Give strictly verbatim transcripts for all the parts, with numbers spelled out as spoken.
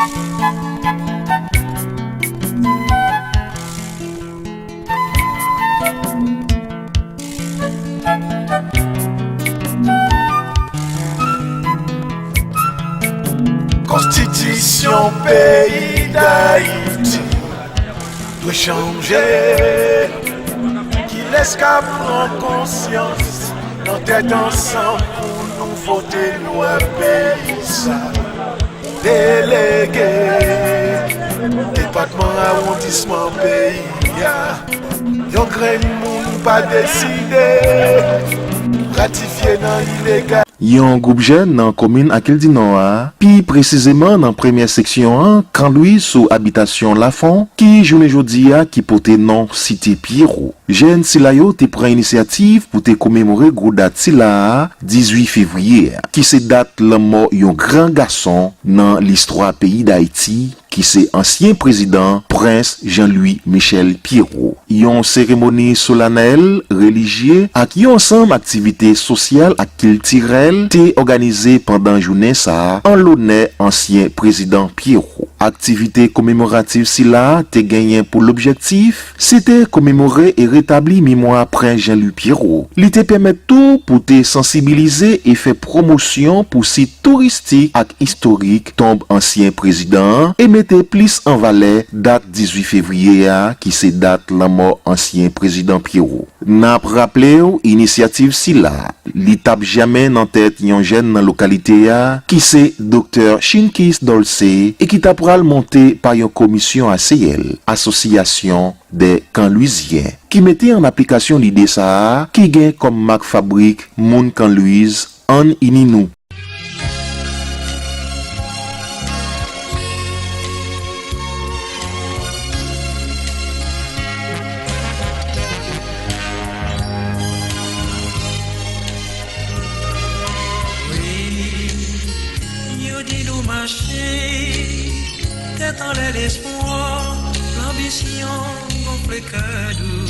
Konstitisyon peyi Dayiti dwe chanje. Kilès ka pran konsyans nan tèt ansanm pou nou vote lwa peyi sa? Delege depatman, awondisman peyi a, yon grenn moun pa deside ratifye nan ilegal. Yon gwoup jèn nan komin Akil di Nò a, pi presizeman nan premyè seksyon an, Kan Lwiz sou abitasyon Lafon, ki jounen jodi a ki pote non Site Pyero. Jèn sila yo te pran inisyativ pou te komemore gwo dat sila a, dizuit fevriye a, ki se dat lanmò yon gran gason nan listwa peyi Dayiti, ki se ansyen prezidan Prens Jean Louis Michel Pierrot. Yon seremoni solanèl, relijye ak yon ansanm aktivite sosyal ak kiltirèl te òganize pandan jounen sa a an lonè ansyen prezidan Pierrot. Aktivite komemoratif sila te genyen pou lobjektif, se te komemore e retabli memwa Prens Jean Louis Pierrot. Li te pèmèt tou pou te sansibilize e fè pwomosyon pou sit touristik ak istorik tonb ansyen prezidan an e mete plis an valè dat dizuit fevriye a, ki se dat lanmò ansyen prezidan Pierrot. N ap raple w, inisyativ sila, li t ap jèmen nan tèt yon jèn nan lokalite a, ki se Doktè Chinkis Dolcé, e ki ta pral monte pa yon komisyon A C L, Association des Kanlwizyens, ki mete an aplikasyon lide sa a, ki gen kòm mak fabrik moun Kanlwiz, Ann ini nou. Wi, yo di nou mache, tèt anlè lespwa, lanbisyon gonfle kè nou.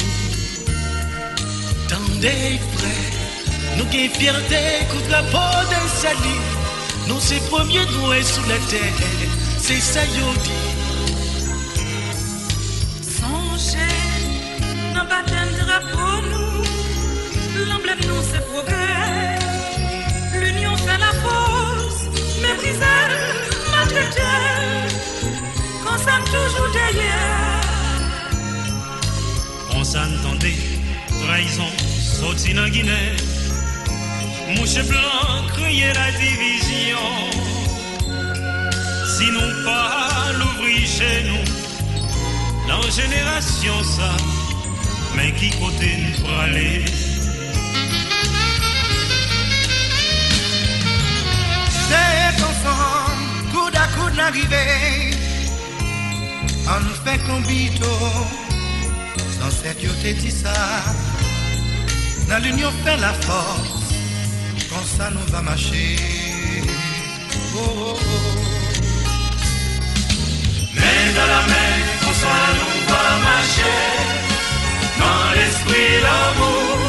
Tande, frè, nou gen fyète kou drapo de sali. Nou se premye nwè sou latè, se sa yo di. Sonje, nan batèm drapo nou, lanblèm nou se pwogrè. Linyon fè lafòs, meprize l, maltrete l. Konsa n toujou dèyè. Konsa n tande trayizon soti nan Ginen. Mouche blan kreye ladivizyon. Si nou pa louvri je nou nan jenerasyon sa, men ki kote n prale? Se konsa, koud a koud n a rive. Ann fè konbito, zansèt yo te di sa. Nan linyon fè lafòs, konsa nou va mache. Oh, oh, oh. Men dan la men, konsa nou va mache. Nan lespri lanmou,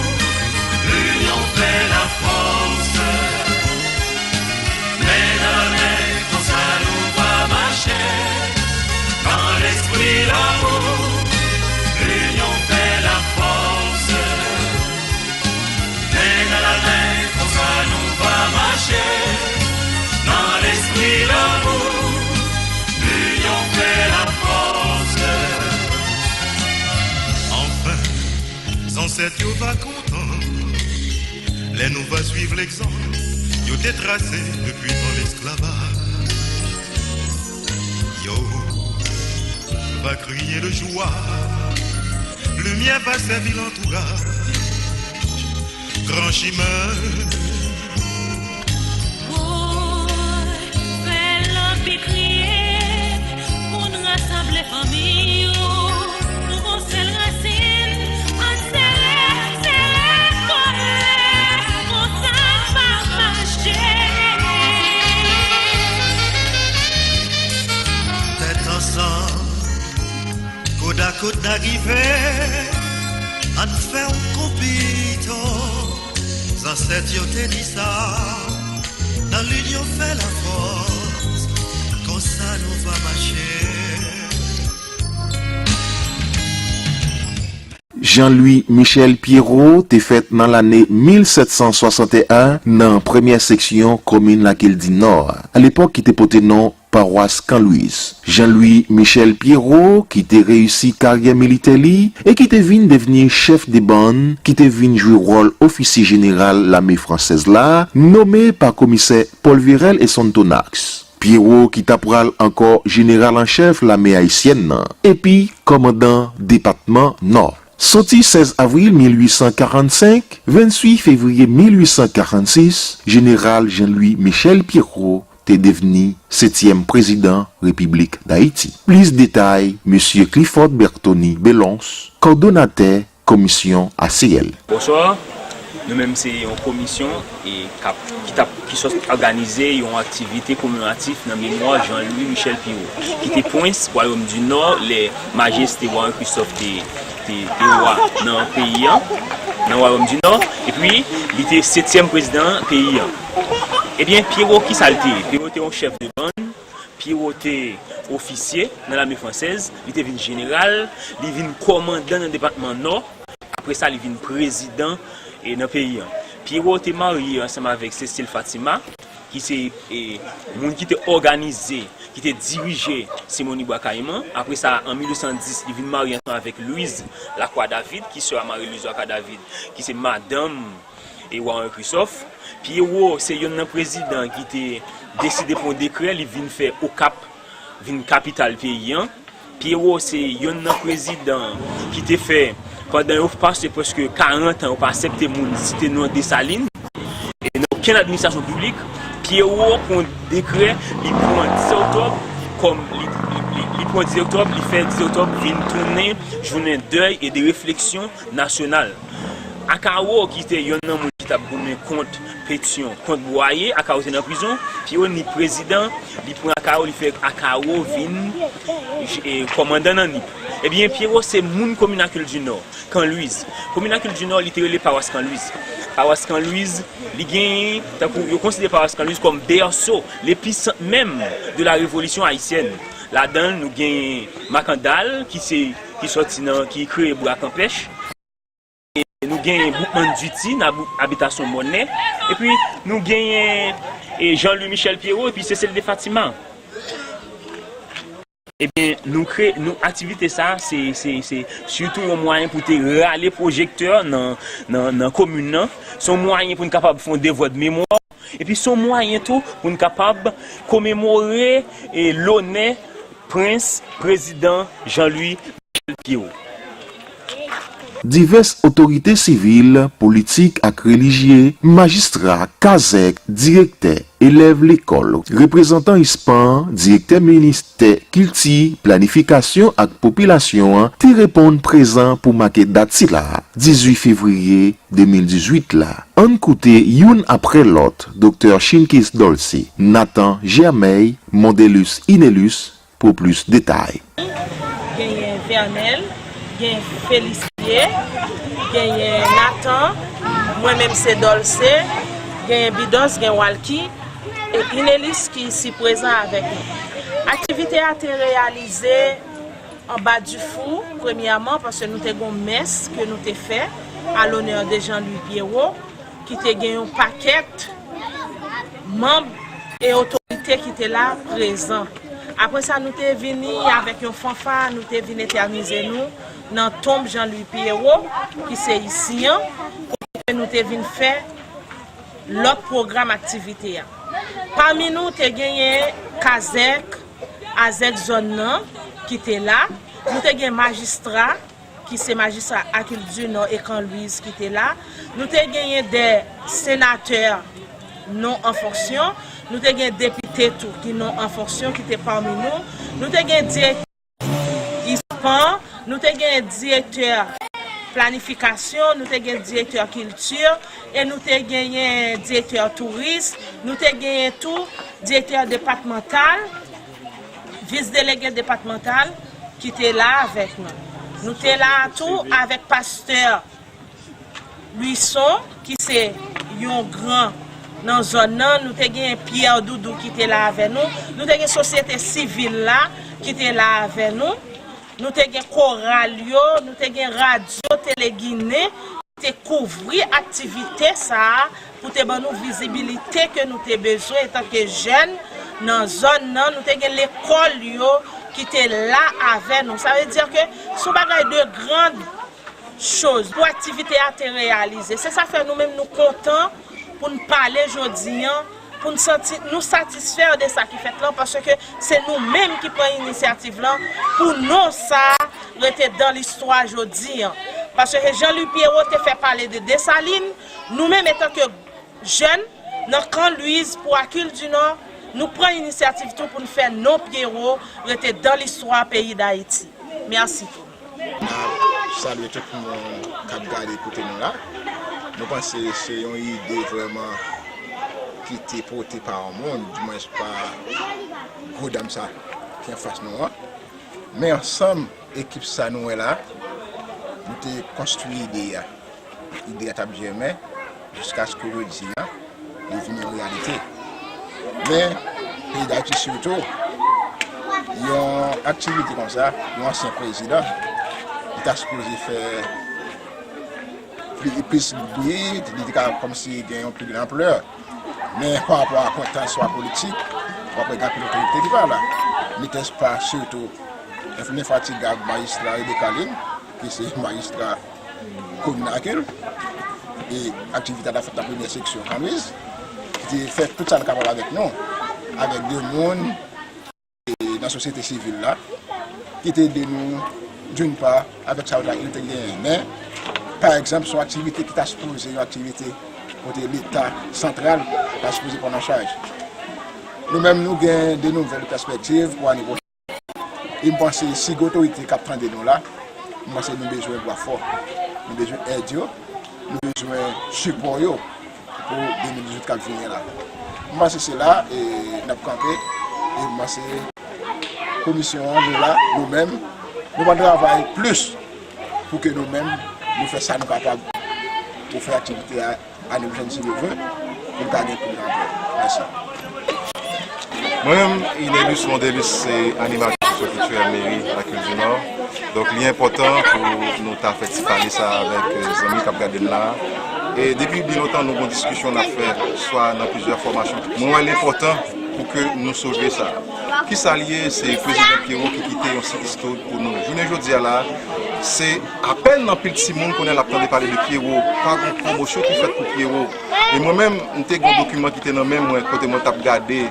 linyon fè lafòs. Men dan la men, konsa nou va mache. Nan lespri lanmou, linyon fè lafòs. Men dan la men, konsa nou va mache. Nan lespri lanmou, linyon fè lafòs. Anfen, zansèt yo va kontan lè nou va swiv legzanp yo te trase depi tan lesklavaj. Yo va kriye lejwa, limyè va sèvi lantouraj. Gran chimen. Woy, fè lanbi kriye, moun rasanble fanmi yo, nou gon sèl rasin, ann sere, sere kole, konsa va mache. Tèt ansanm, koud a koud n a rive, ann fè yon konbito. Zansèt yo te di sa, nan linyon fè lafòs, konsa nou Jean-Louis Michel Pierrot te fèt nan lane mil sèt san swasanteyen nan premyè seksyon komin Lakil di Nò a, alepòk ki te pote non pawas Kan Lwiz. Jean-Louis Michel Pierrot, ki te reyisi karyè militè li e ki te vin devni chèf de bann, ki te vin jwe wòl ofisye jeneral lame fransèz la, nome pa komisè Paul Virel e Sonthonax. Pierrot, ki ta pral ankò jeneral an chèf lame ayisyèn nan, epi kòmandan depatman Nò. Soti sèz avril mil uit san karannsenk, venntuit fevriye mil uit san karannsis, jeneral Jean-Louis Michel Pierrot te devni setyèm prezidan Repiblik Dayiti. Plis detay, mesye Clifford Berthony Belonce, kòdonatè komisyon A C L. Bonswa, nou menm se yon komisyon e k ap, ki t ap, ki sot òganize yon aktivite komemoratif nan memwa Jean-Louis Michel Pierrot, ki te prens Wayòm di Nò lè Majeste Wa Henri Christophe te, te, te wa nan peyi an, nan Wayòm di Nò, epi li te setyèm prezidan peyi an. Ebyen, Pierrot, ki sa l te ye? Pierrot te yon chèf de bann, Pierrot te ofisye nan lame fransèz, li te vin jeneral, li vin kòmandan nan depatman Nò, apre sa li vin prezidan, e, nan peyi an. Pierrot te marye ansanm avèk Cécile Fatima, ki se, e, moun ki te òganize, ki te dirije seremoni Bwa Kayiman. Apre sa, an mil uit san dis, li vin marye ansanm avèk Louise Lacroix David, ki sè a Marie Louise Lacroix David, ki se madanm e Wa Henri Christophe. Pierrot se yonn nan prezidan ki te deside pran yon dekrè, li vin fè Okap vin kapital peyi an. Pierrot se yonn nan prezidan ki te fè, pandan yo pase prèske karant an, yo pa aksepte moun site non Desalin. E nan okenn administrasyon piblik, Pierrot pran yon dekrè, li pran dis oktòb kòm li, li, li, li pran dis oktòb, li fè dis oktòb vin tounen jounen dèy e de refleksyon nasyonal. Akaro, ki te yonn nan moun ki t ap goumen kont Petyon, kont Bwaye, Akaro te nan prizon, Pierrot ni prezidan, li pran Akaro, li fè Akaro vin, e, kòmandan nan nip. Ebyen, Pierrot se moun komin Akil di Nò, Kan Lwiz. Komin Akil di Nò, li te rele pawas Kan Lwiz. Pawas Kan Lwiz, li genyen, tankou yo konsidere pawas Kan Lwiz kòm bèso, lepisant menm de la révolution haïtienne. Ladan l, nou genyen Makandal, ki se, ki sòti nan, ki kreye Bwa Kanpèch. E nou genyen Boukman Diti, nan Bouk-, abitasyon Mònè. Epi nou genyen, e, Jean-Louis Michel Pierrot, epi Cécile de Fatima. Ebyen, nou kre-, nou, aktivite sa, se, se, se sitou yon mwayen pou te rale pwojektè nan, nan, nan komin nan. Se yon mwayen pou n kapab fè yon devwa de memwa. Epi se yon mwayen tou pou n kapab komemore, e, lonè Prens Prezidan Jean-Louis Michel Pierrot. Divès otorite sivil, politik ak relijye, majistra, kazèk, direktè, elèv lekòl, reprezantan ispan, direktè ministè kilti, planifikasyon ak popilasyon an te reponn prezan pou make dat sila, dizuit fevriye de mil dizuit la. Ann koute youn apre lòt, Doktè Chinkis Dolce, Nathan Germey, Mondelus Inelus, pou plis detay. Genyen Vernel, genyen Felicie, genyen Nathan, mwen menm se Dolce, genyen Bidons, gen Walky, e Inelis ki isi prezan avèk nou. Aktivite a te reyalize anba Difou, premyèman, paske nou te gon mès ke nou te fè a lonè de Jean-Louis Pierrot, ki te gen yon pakèt manm e otorite ki te la prezan. Apre sa, nou te vini avèk yon fanfa, nou te vin etènize nou nan tonb Jean-Louis Pierrot, ki se isi an, kote ke nou te vin fè lòt pwogram aktivite a. Pami nou, te genyen kazèk, azèk zòn nan, ki te la. Nou te gen majistra, ki se majistra Akil di Nò e Kan Lwiz ki te la. Nou te genyen de senatè non an fonksyon. Nou te gen depite tou ki non an fonksyon ki te pami nou. Nou te gen direktè ispan, nou te gen direktè planifikasyon, nou te gen direktè kilti, e nou te genyen direktè touris, nou te genyen tou direktè depatmantal, vis delege depatmantal ki te la avèk nou. Nou te la tou avèk pastè Louison, ki se yon gran nan zòn nan, nou te gen Pierre Doudou ki te la avè nou, nou te gen sosyete sivil la ki te la avè nou, nou te gen koral yo, nou te gen radyo Tele Ginen ki te kouvri aktivite sa a pou te ban nou vizibilite ke nou te bezwen antanke jèn nan zòn nan, nou te gen lekòl yo ki te la avè nou. Sa vle di ke se yon bagay de grand choz pou aktivite a te reyalize. Se sa fè nou menm nou kontan pou n pale jodi an, pou n santi nou satisfè de sa ki fèt lan, paske se nou menm ki pran inisyativ lan pou non sa a rete dan listwa jodi an. Paske Jean Louis Pierrot te fè pale de Desalin, nou menm etanke jèn nan Kan Lwiz pou Akil di Nò, nou pran inisyativ tou pou n fè non Pierrot rete dan listwa peyi Dayiti. Mèsi tou. N ap salye tout moun k ap gade, koute nou la. Nou panse se yon ide vrèman ki te pote pa yon moun, dimwens pa gwo dam sa ki anfas nou an. Men ansanm, ekip sa nou wè la, nou te konstwi ide a. Ide a t ap jèmen jiskaske jodi a, li vin yon reyalite. Men, peyi Dayiti sitou, yon aktivite konsa, yon ansyen prezidan, li ta sipoze fè pli, plis bri, li te ka kòmsi gen yon pli gran anplè. Men, pa rapò a kontans swa politik, w ap wè gen anpil otorite ki pa la. Nèspa sitou, enfatiga majistra Rebecca Lynn, ki se majistra komin Akil, e aktivite a t ap fèt nan premyè seksyon Kan Lwiz, ki te fè tout sa l kapab avèk nou, avèk de moun, e nan sosyete sivil la, ki te ede nou, d'une part, avèk sa yo te genyen. Men, pa egzanp, se yon aktivite ki ta sipoze yon aktivite kote Leta santral ta sipoze pran an chaj. Nou menm, nou gen de nouvèl pèspektiv pou ane pwochen. E m panse si gen otorite k ap tande nou la, m panse nou bezwen bra fò. Nou bezwen èd yo, nou bezwen sipò yo pou de mil dizuit k ap vini la. M panse se la, e, n ap kanpe, e m panse komisyon an, nou la, nou menm, nou pral travay plis pou ke nou menm, nou fè sa nou kapab pou fè aktivite a ane pwochèn, si Dye vle, pou n ka gen pli gran anplè. Mèsi. Mwen menm, Inelus Mondelus, se animatè seksyon kiltirèl meri Lakil di Nò. Donk, li enpòtan pou nou ta fè ti pale sa avèk, eh, zanmi k ap gade n la. E depi byen lontan, nou gen yon diskisyon n ap fè, swa nan plizyè fòmasyon. Mwen wè l enpòtan pou ke nou soulve sa. Kisa l ye? Se Prezidan Pierrot ki kite yon sit istorik pou nou. Jounen jodi a la, se apèn anpil timoun konnen l ap tande pale de Pierrot. Pa gen pwomosyon ki fèt pou Pierrot. E mwen menm, m te gen yon dokiman ki te nan men mwen, kote mwen t ap gade,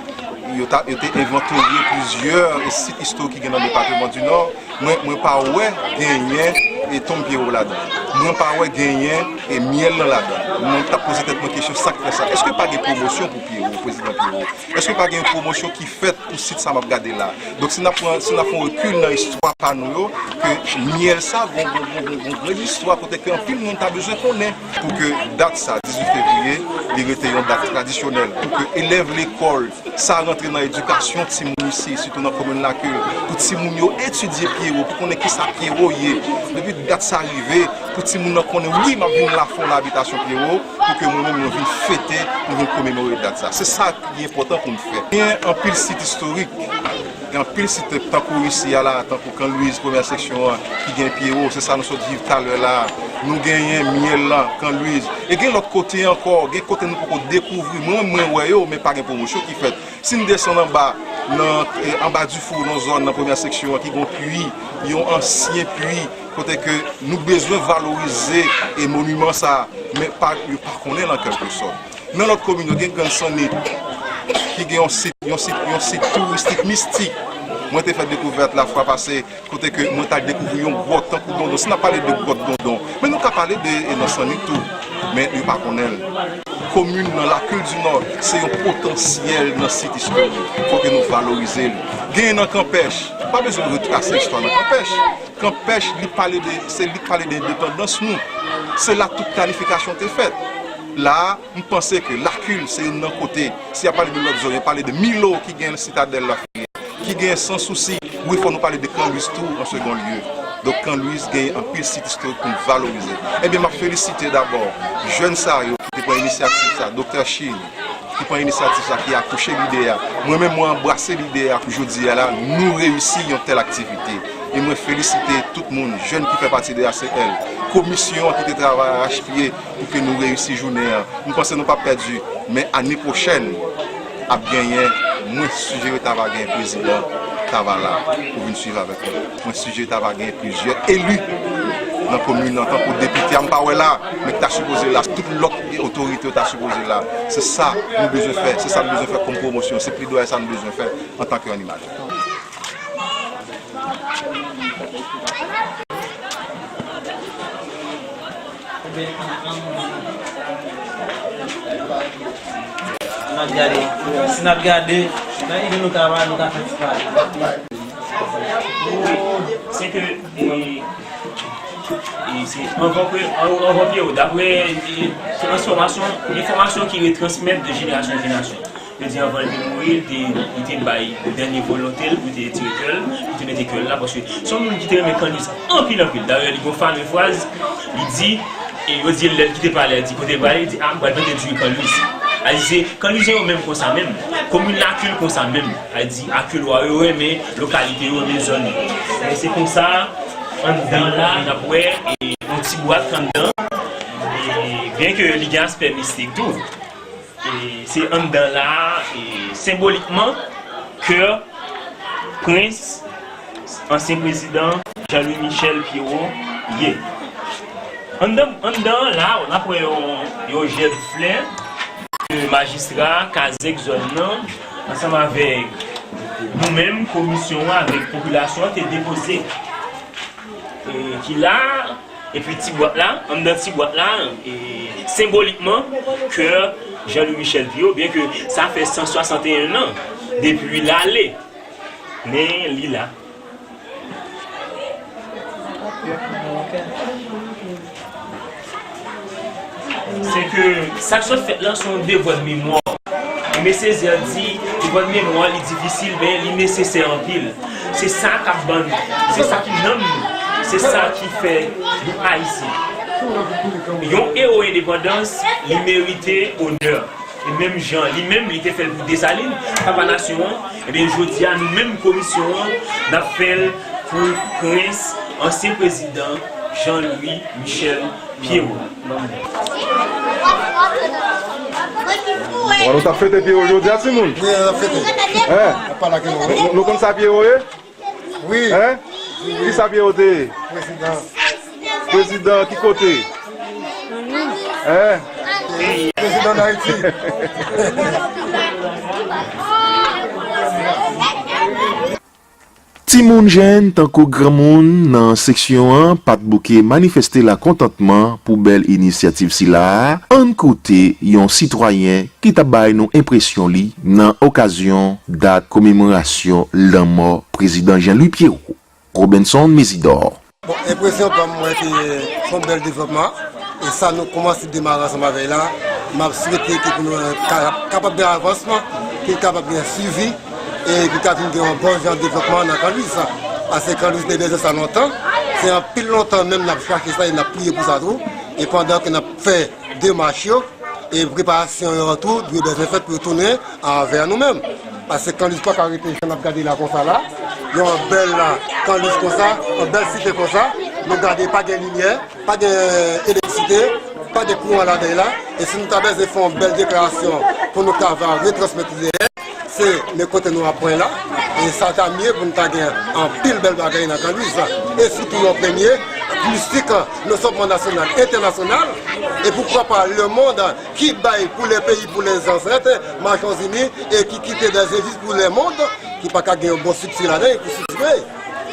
yo ta, yo te envantorye plizyè sit istorik ki gen nan depatman di Nò. Mwen, mwen pa wè genyen e tonm Pierrot ladan. Mwen pa wè genyen e myèl lan ladan. Mwen t ap poze tèt mwen kesyon, sa k fè sa? Èske pa gen pwomosyon pou Pierrot, Prezidan Pierrot? Èske pa gen pwomosyon ki fèt pou sit sa m ap gade la? Donk, si n ap pran, si n ap fè yon rekil nan istwa pa nou yo, ke myèl sa, gon, gon, gon, gon, gon grenn istwa kote ke anpil moun ta bezwen konnen pou ke dat sa, dizuit fevriye, li rete yon dat tradisyonèl, pou ke elèv lekòl sa rantre nan edikasyon timoun isi, sitou nan komin Lakil, pou timoun yo etidye Pierrot, pou konnen kisa Pierrot ye. Depi dat sa rive, pou timoun nan konnen, wi, m ap vin la fè yon labitasyon Pierrot, pou ke mwen menm mwen vin fete, mwen vin komemore dat sa. Se sa ki enpòtan pou n fè. Gen anpil sit istorik, gen anpil sit tankou isi a la, tankou Kan Lwiz, premyè seksyon an, ki gen Pierrot, se sa nou sot viv talè la. Nou genyen myèl lan, Kan Lwiz. E gen lòt kote ankò, gen kote nou poko dekouvri. Mwen, mwen wè yo, men pa gen pwomosyon ki fèt. Si n desann anba, nan, eh, anba Difou, nan zòn, nan premyè seksyon an, ki gen yon pwi, yon ansyen pwi, kote ke nou bezwen valorize e moniman sa, men pa, yo pa konnen l an kèlkesòt. Nan lòt komin yo, gen Grann Sannit, ki gen yon sit, yon sit, yon sit touristik mistik. Mwen te fè dekouvèt la fwa pase, kote ke mwen t al dekouvri yon gwòt tankou Dondon. Si n ap pale de gwòt Dondon, men nou ka pale de, e, nan Sannit tou, men yo pa konnen l. Komin nan Lakil di Nò, se yon potansyèl nan sit istorik. Fò ke nou valorize l. Genyen nan Kanpèch, pa bezwen retrase istwa nan Kanpèch. Kanpèch, li pale de, se li k pale de endepandans nou. Se la tout planifikasyon te fèt. La a, m panse ke Lakil, se youn nan kote, si y ap pale de lòt zòn, y ap pale de Milo ki gen Sitadèl Laferyè, ki gen San Sousi. Wi, fò nou pale de Kan Lwiz tou, an segon lye. Donk, Kan Lwiz gen anpil sit istorik pou n valorize. Ebyen, m ap felisite dabò jèn sa yo ki te pran inisyativ sa, Doktè Chili, ki pran inisyativ sa, ki akouche lide a. Mwen menm, mwen anbrase lide a pou jodi a la, nou reyisi yon tèl aktivite. E mwen felisite tout moun, jèn ki fè pati de A C L, komisyon an ki te travay arachpye pou ke nou reyisi jounen an. M panse nou p ap pèdi, men ane pwochèn ap genyen, mwen sijere ta va gen prezidan, ta va la pou vin swiv avèk nou. Mwen sijere ta va gen plizyè eli nan komin nan, tankou depite a, m pa wè la, men ki ta sipoze la, tout lòt otorite yo ta sipoze la. Se sa nou bezwen fè, se sa nou bezwen fè kòm pwomosyon, se pledwayè sa nou bezwen fè antanke animatè. N ap gade, si n ap gade, nan ide nou ka pale, nou ka fè ti pale. Se ke, e, e se anvan ke, an- anvan Pierrot, daprè, e, transfòmasyon, enfòmasyon ki retransmèt de jenerasyon an jenerasyon. Yo di anvan l te mouri, li te, li te bay dènye volonte l pou te etire kè l, pou te mete kè l la, paske se yon moun ki te renmen Kanlis anpil, anpil. Dayè, li gon fame fraz, li di, e yo di l lè l kite palè, li di kote l prale, li di, "A, m pral plante diri Kanlis." A di se Kanlizyen yo menm konsa menm, komin Lakil konsa menm. A di Akilwa yo renmen lokalite yo, renmen zòn yo. Men se konsa, anndan la, n ap wè, e, yon ti bwat anndan, e, byen ke li gen aspè mistik tou. E se anndan la a, e senbolikman, kè prens, ansyen prezidan Jean Louis Michel Pierrot ye. Anndan, anndan an la, n ap wè yon, yon jèb flè ke majistra, kazèk zòn nan, ansanm avèk nou menm, komisyon an, avèk popilasyon an, te depoze. E, ki la, epi ti bwat la, anndan ti bwat la, e, senbolikman, kè Jean Louis Michel Pierrot, byen ke sa fè san swasanteyen an depi l ale, men li la. Se ke sa k sot fèt la, se yon devwa de memwa. E mesye Zè di, devwa de memwa, li difisil, men li nesesè anpil. Se sa k ap ban nou, se sa ki nanm nou, se sa ki fè nou Ayisyen. Yon ewo endepandans, li merite onè. E menm jan, li menm, li te fè l pou Desalin, papa nasyon an, ebyen, jodi a, nou menm komisyon an, n ap fè l pou prens, ansyen prezidan Jean Louis Michel Pierrot. Bon, nou t ap fete Pierrot jodi a, timoun? Wi, n ap fete. Hein? N ap pale ak nou. Nou, nou konn sa Pierrot ye? Wi. Hein? Wi. Kisa Pierrot te ye? Prezidan. Prezidan ki kote? Hein? Prezidan Dayiti. Timoun, jèn tankou granmoun nan seksyon an pa t bouke manifeste lakontantman pou bèl inisyativ sila a. Ann koute yon sitwayen ki t ap bay nou enpresyon li nan okazyon dat komemorasyon lanmò prezidan Jean Louis Pierrot. Robenson Mésidor. Bon, enpresyon pa m, mwen, se yon bèl devlòpman. E sa nou kòmanse demare ansanm avè l la, m ap swete ke pou nou, eh, ka-, kapab gen avansman, ke kapab gen swivi, e ke kapab vin gen yon bon jan devlòpman nan Kanlis. Paske Kanlis te bezwen sa lontan. Se anpil lontan menm n ap chache sa e n ap priye pou sa tou. E pandan ke n ap fè demach yo, e preparasyon yo tou dwe bezwen fèt pou yo tounen anvè nou menm. Paske Kanlis pa ka rete jan n ap gade la konsa la. Yon bèl Kanlis konsa, yon bèl site konsa, nou gade pa gen limyè, pa gen elektrisite, pa gen kouran ladan la. E si nou ta bezwen fè yon bèl deklarasyon pou nou ta va retransmèt li dèyè, se men kote nou ap pran la. E sa ta mye pou nou ta gen anpil bèl bagay nan Kanlis. E sitou yon premye, mistik, non sèlman nasyonal, entènasyonal, e poukwa pa lemonn, ki bay pou lè peyi, pou lè zansèt, Nasyonzini, e ki kite dè zevis pou lèmonn, ki pa ka gen yon bon sikse ladan, e pou sikse.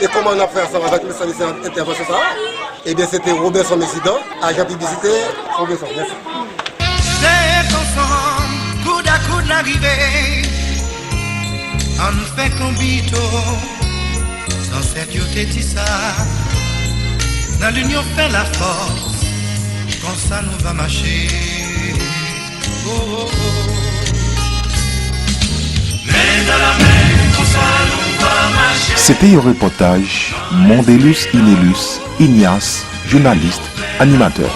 E kòman n ap fè ansanm avèk mesye, mesye entèvansyon sa a? Ebyen, se te Robenson Mésidor, ajan piblisite Robenson. Mèsi. Se ansanm, koud a koud n a rive. Ann fè konbito. Zansèt yo te di sa. Nan linyon fè lafòs. Konsa nou va mache. Oh, oh, oh. Men dan la men, konsa nou va mache. Se te yon repòtaj Mondelus Inelus Ignace, jounalis, animatè.